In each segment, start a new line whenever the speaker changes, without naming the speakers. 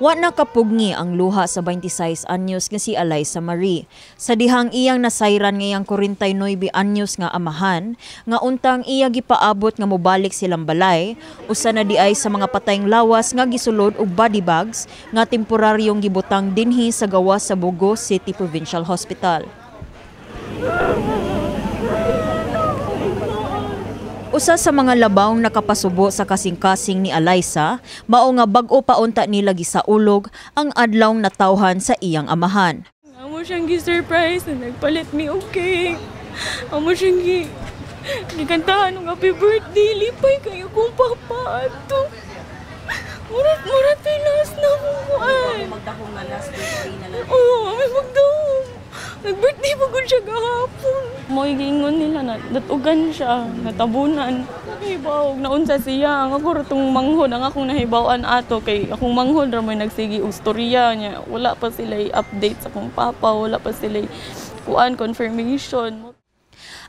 Wa na kapugni ang luha sa 26 anyos nga si Alaysa Marie sa dihang iyang nasayran ngayang 49 anyos nga amahan nga untang iya gipaabot nga mobalik silang balay, usa na diay sa mga patayng lawas nga gisulod og body bags nga temporaryong gibutang dinhi sa gawas sa Bogo City Provincial Hospital. Usa sa mga labawng nakapasubo sa kasing-kasing ni Alaysa, mao nga bag-o pa unta nila gisaulog ang adlawng natawhan sa iyang amahan.
Amo siyang gi-surprise na nagpalit mi og cake. Amo siyang gikantahan og happy birthday. Lipay kayo kong papa ato. Murag last na kuan.
Magdahom na last birthday na lang.
Oo, may magdahom. Nag-birthday pa gud siya gahapon. Mo'y giingon nila na natugan siya, natabunan. Nahibaw, naunsa siya. Ang ako ra tong manghod, ang akong nahibaw-an ato kay akong manghod ra mo'y nagsigi og storya niya. Wala pa sila update sa akong papa, wala pa sila kuan confirmation.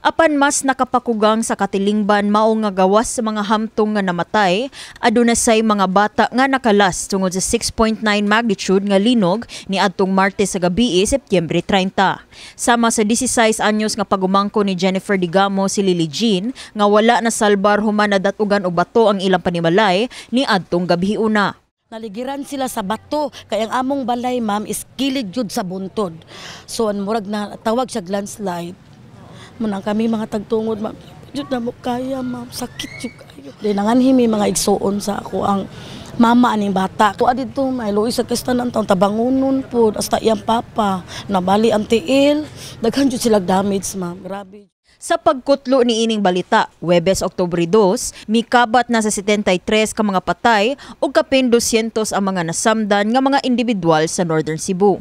Apan mas nakapakugang sa katilingban mao nga gawas sa mga hamtong nga namatay, aduna say mga bata nga nakalas tungod sa 6.9 magnitude nga linog ni adtong Martes sa gabi, Setyembre 30. Sama sa 16 anyos nga pagumangko ni Jennifer Digamo si Lily Jean nga wala na salbar human nadatugan og bato ang ilang panimalay ni adtong gabi una.
Naligiran sila sa bato kay ang among balay, ma'am, is kilid jud sa buntod. So an murag na tawag siya landslide. Munang kami mga tagtungod, ma'am, jud na mo kaya, ma'am, sakit jud kayo. Di nanganhi mi mga igsuon sa ako ang mama aning bata. Tuwa didto may luoy sa kastanan taon tabangunon pod hasta iyang papa nabali ang tiil. Daghan jud sila damage, ma'am. Grabe.
Sa pagkutlo ni ining balita, Huwebes, Oktubre 2, mikabat na sa 73 ka mga patay ug kapin 200 ang mga nasamdan nga mga individual sa Northern Cebu.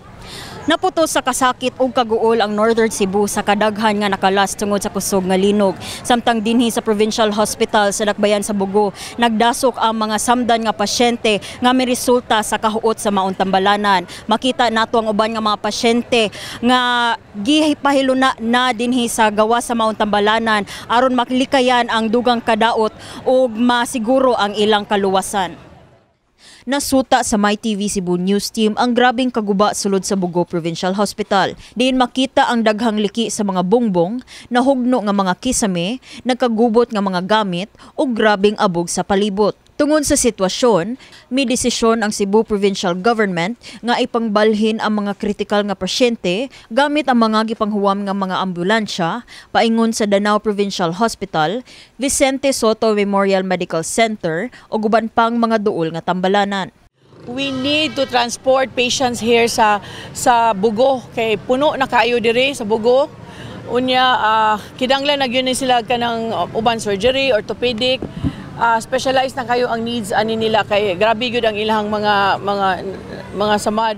Naputo sa kasakit ug kaguol ang Northern Cebu sa kadaghan nga nakalas tungod sa kusog nga linog. Samtang dinhi sa Provincial Hospital sa Dakbayan sa Bogo, nagdasok ang mga samdan nga pasyente nga miresulta sa kahuot sa maong tambalanan. Makita nato ang uban nga mga pasyente nga gipahiluna na dinhi sa gawas sa maong tambalanan aron maklikayan ang dugang kadaot ug masiguro ang ilang kaluwasan. Nasuta sa MyTV Cebu News Team ang grabing kaguba sulod sa Bogo Provincial Hospital. Diin makita ang daghang liki sa mga bongbong, nahugno nga mga kisame, nagkagubot nga mga gamit ug grabing abog sa palibot. Tungod sa sitwasyon, may desisyon ang Cebu Provincial Government nga ipangbalhin ang mga kritikal nga pasyente gamit ang mga gipanghuwam nga mga ambulansya paingon sa Danao Provincial Hospital, Vicente Sotto Memorial Medical Center ug uban pang mga duol nga tambalanan.
We need to transport patients here sa Bogo kay puno na kaayo diri sa Bogo. Unya kinahanglan na gyud ni sila kanang uban surgery, orthopedic. Specialized na kayo ang needs ani nila kay grabe gyud ang ilang mga samad.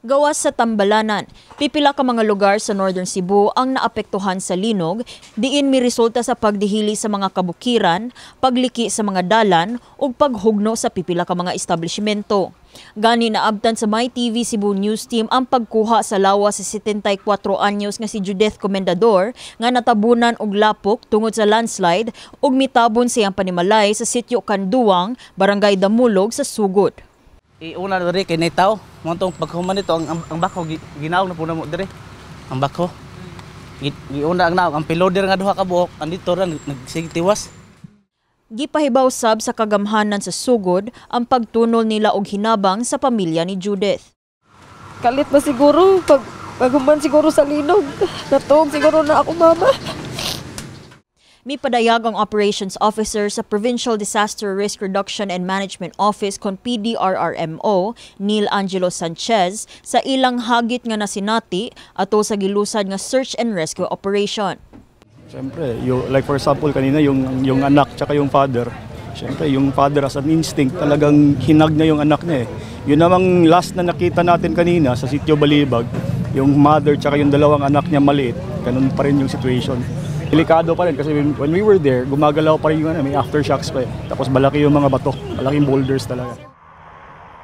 Gawas sa tambalanan, pipila ka mga lugar sa Northern Cebu ang naapektuhan sa linog, diin miresulta sa pagdihili sa mga kabukiran, pagliki sa mga dalan ug paghugno sa pipila ka mga establishmento. Gani naabtan sa MyTV Cebu News Team ang pagkuha sa lawas sa 74 anyos nga si Judith Comendador nga natabunan og lapok tungod sa landslide ug mitabon siyang panimalay sa sitio Kanduang, Barangay Damulog sa Sugod.
Iuna diri kay nitaw, mo tong paghuman nito ang bako ginaog na po na mo diri. Ang bako. Giuna ang naog ang piloder nga duha ka buok andito ra nagsigtiwas.
Gipahibaw sab sa kagamhanan sa Sugod ang pagtunol nila og hinabang sa pamilya ni Judith.
Kalit ba siguro paghuman siguro sa linog. Natuog siguro na ako mama.
Mipadayag ang Operations Officer sa Provincial Disaster Risk Reduction and Management Office kon PDRRMO, Neil Angelo Sanchez, sa ilang hagit nga nasinati ato sa gilusad nga search and rescue operation.
Siyempre, yung, like for example kanina yung anak tsaka yung father. Siyempre, yung father as an instinct talagang hinag niya yung anak niya eh. Yun namang last na nakita natin kanina sa Sitio Balibag, yung mother tsaka yung dalawang anak niya maliit, ganun pa rin yung situation. Delikado pa rin kasi when we were there, gumagalaw pa rin yung ano, may aftershocks pa eh. Tapos malaki yung mga bato, malaking boulders talaga.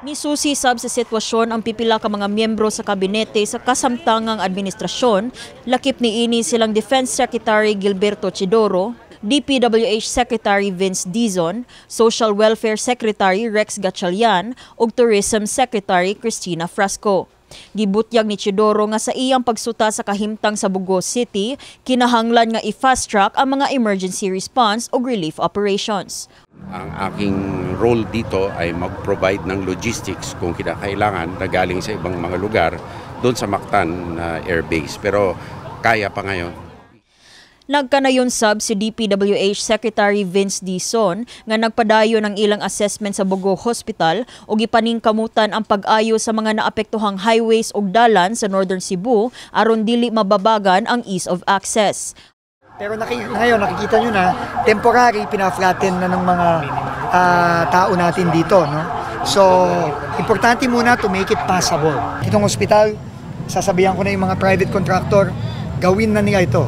Misusi sab sa sitwasyon ang pipila ka mga miyembro sa kabinete sa kasamtangang administrasyon, lakip niini silang Defense Secretary Gilberto Teodoro, DPWH Secretary Vince Dizon, Social Welfare Secretary Rex Gatchalian ug Tourism Secretary Cristina Frasco. Gibutyag ni Teodoro nga sa iyang pagsuta sa kahimtang sa Bogo City, kinahanglan nga i-fast track ang mga emergency response ug relief operations.
Ang aking role dito ay mag-provide ng logistics kung kinakailangan na galing sa ibang mga lugar doon sa Mactan na airbase. Pero kaya pa ngayon.
Nagkanayon sab si DPWH Secretary Vince Dizon nga nagpadayon ang ilang assessment sa Bogo Hospital ug gipaningkamutan ang pag-ayo sa mga naapektuhang highways ug dalan sa Northern Cebu aron dili mababagan ang ease of access.
Pero ngayon, nakikita nyo na, temporary, pina-flatten na ng mga tao natin dito. No? So, importante muna to make it passable. Itong ospital, sasabihan ko na yung mga private contractor, gawin na nila ito.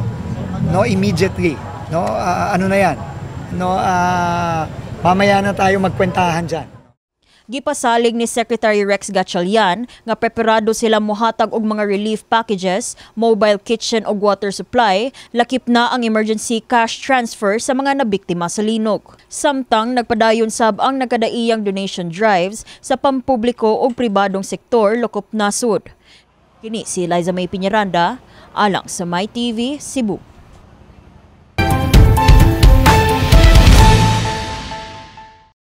No, immediately. No, ano na yan? No, mamaya na tayo magkwentahan dyan.
Gipasalig ni Secretary Rex Gatchalian nga preparado sila mohatag og mga relief packages, mobile kitchen ug water supply, lakip na ang emergency cash transfer sa mga nabiktima sa linog. Samtang nagpadayon sab ang nagkadaiyang donation drives sa pampubliko ug pribadong sektor lokop nasud. Kini si Liza May Piñaranda, alang sa My TV, Cebu.